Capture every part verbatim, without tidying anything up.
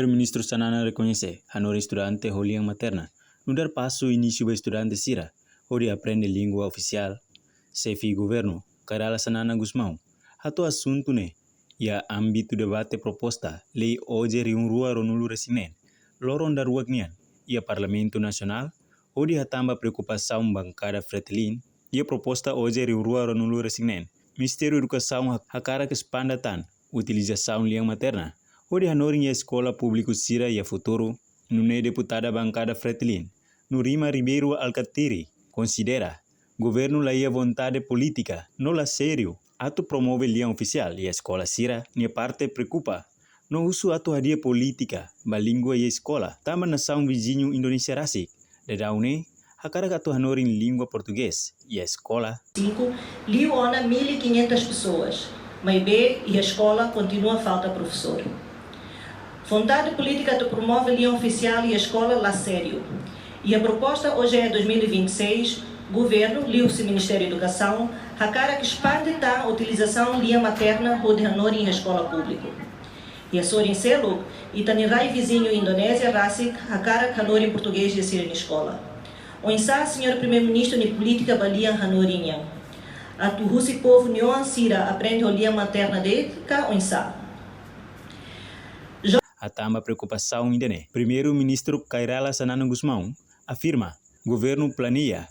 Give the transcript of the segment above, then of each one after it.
Ministru Xanana rekoñese hanorin estudante ho lian materna nu'udar pasu inísiu ba estudante sira hodi aprende língua ofisiál. Xefe Governu, Kay Rala Xanana Gusmão, hato'o asuntu ne'e iha ámbitu debate proposta lei OJE rihun rua ruanulu-resin-neen, loron daruak nian, iha Parlamentu Nasionál, hodi hatán ba preokupasaun bankada Fretilin iha proposta OJE rihun rua ruanulu-resin-neen. Ministériu Edukasaun ha-, hakarak espande tan utilizasaun lian materna hodi hanorin iha eskola públiku sira iha futuru. Nune'e deputada bankada Fretilin, Nurima Ribeiro Alkatiri, konsidera governu laiha vontade polítika no la sériu atu promove lian ofisiál iha eskola sira. Nia parte preokupa no husu atu hadi'a polítika ba língua iha eskola, tanba nasaun viziñu Indonézia rasik daudaun ne'e hakarak atu hanorin língua portugés iha eskola. Cinco, liu ona mil e quinhentas pessoas, maibé iha eskola kontinua falta profesór. Vontade polítika atu promove lian ofisiál iha eskola la sériu. Iha proposta OJE dois mil e vinte e seis, governu, liuhusi Ministériu Edukasaun, hakarak espande tan utilizasaun lian materna hodi hanorin iha eskola públiku. Iha sorin seluk, ita-nia rai viziñu Indonézia rasik hakarak hanorin portugés iha sira-nia eskola. Oinsá Señór Primeiru-Ministru nia polítika ba lian hanorin nian? Atu husi povu nia oan sira aprende ho lian materna de'it ka oinsá? Hatán ba preokupasaun ida-ne'e, Primeiru-Ministru Kay Rala Xanana Gusmão afirma, governu planeia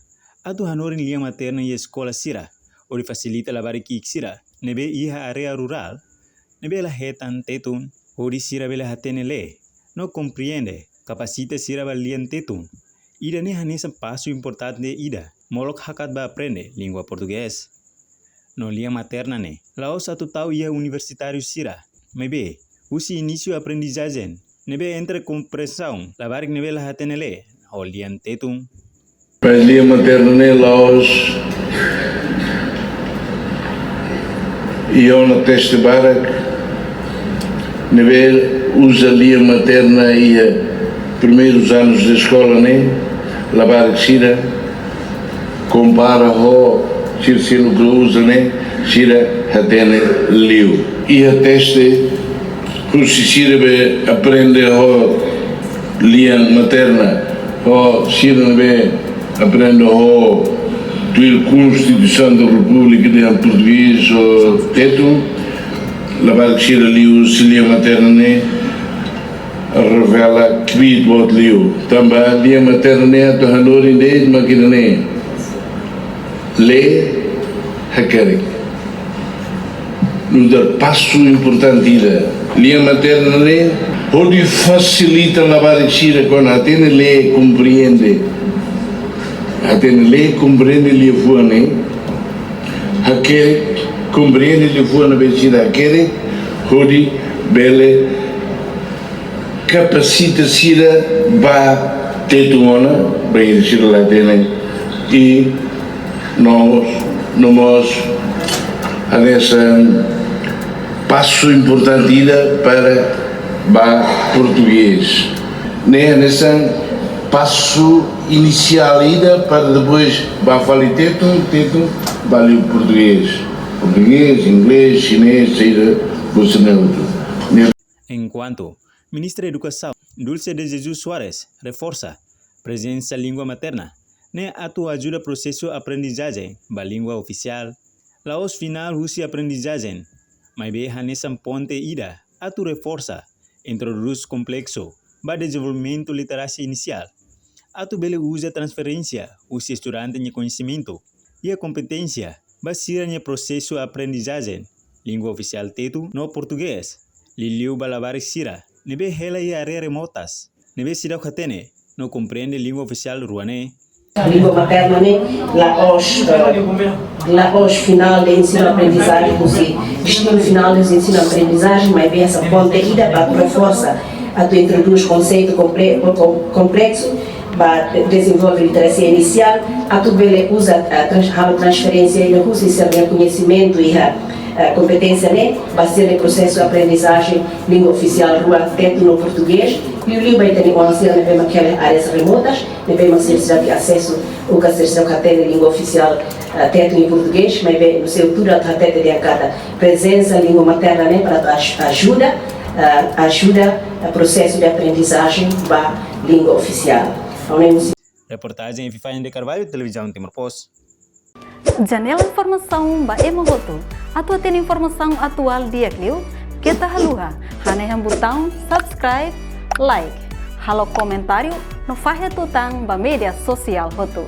atu hanorin lian materna iha eskola sira, hodi fasilita labarik ki'ik sira ne'ebé iha área rurál, ne'ebé la hetan tetun, hodi sira bele hatene lee no komprende, kapasita sira ba lian tetun. Ida-ne'e hanesan pasu importante ida, molok hakat ba aprende língua portugés no lian materna ne'e la'ós atu tau iha universitáriu sira, maibé husi inísiu aprendizajen ne'ebé entre komprensaun, labarik ne'ebé la hatene lee ho lian tetun. Mas lian materna ne'e la'ós iha ona teste barak ne'ebé uza lian materna iha primeirus anus de eskola ne'e, labarik sira kompara ho sira seluk la uza ne'e, sira hatene liu. Iha teste husi sira be aprende ho lian materna, ho sira ne'ebé aprende ho tuir Konstituisaun da Repúblika dehan portugés ho tetun, labarik sira liu husi lian materna ne'e revela kbiit boot liu. Tanba lian materna ne'e atu hanorin de'it mak ida-ne'e: lee, hakerek. Nu'udar pasu importante ida. Lian materna ne'e hodi fasilita labarik sira kuandu hatene lee, komprende. Hatene lee, komprende liafuan ne'e. Hakerek, komprende liafuan ne'ebé sira hakerek, hodi bele kapasita sira ba tetun ona, bainhira sira la hatene. I no, no mós hanesan pasu importante ida para ba portugés. Ne'e hanesan pasu inisiál ida para depois ba fali tetun, tetun ba liu portugés. Portugés, inglés, xinés, saida, busa neutru. Enkuantu Ministra Edukasaun, Dulce de Jesus Soares, reforsa prezensa língua materna ne'e atu ajuda prosesu aprendizajen ba língua ofisiál, la'ós finál husi aprendizajen, maibé hanesan ponte ida atu reforsa, introdús kompleksu ba dezenvolvimentu literasia inisiál, atu bele uza transferénsia husi estudante nia koñesimentu iha kompeténsia ba sira-nia prosesu aprendizajen língua ofisiál tetun no portugés, liuliu ba labarik sira ne'ebé hela iha área remotas, ne'ebé seidauk hatene no komprende língua ofisiál rua ne'e. Língua materna ne'e la'ós, eh, la'ós finál de ensinu-aprendizajen, husi destinu finál de ensinu-aprendizajen, maibé hanesan ponte ida para reforsa atu introdús konseitu komple-, kom-, kompleksu ba dezenvolve literasia inisiál, atu bele uza, eh, trans-, halo transferénsia ida husi sira-nia koñesimentu iha, eh, kompeténsia ne'e ba sira-nia prosesu aprendizajen língua ofisiál rua, tetun no portugés, liuliu ba ita-nia oan sira ne'ebé mak hela áreas remotas, ne'ebé mak sira seidauk asesu ou ka sira seidauk hatene língua ofisiál, eh, tetun i portugés, maibé no seu tudo atu hatete dehan katak prezensa língua materna ne'e para atu aj-, ajuda ah, ajuda o prosesu de aprendizajen ba língua ofisiál. Ha'u hanoin mós. Reportajen Epifania de Carvalho, Televizaun Timor Post. Janela informasaun ba ema hotu. Atu hatene informasaun atuál di'ak liu, keta haluha hanehan butaun subscribe, like, halo komentáriu no fahe tutan ba média sosiál hotu.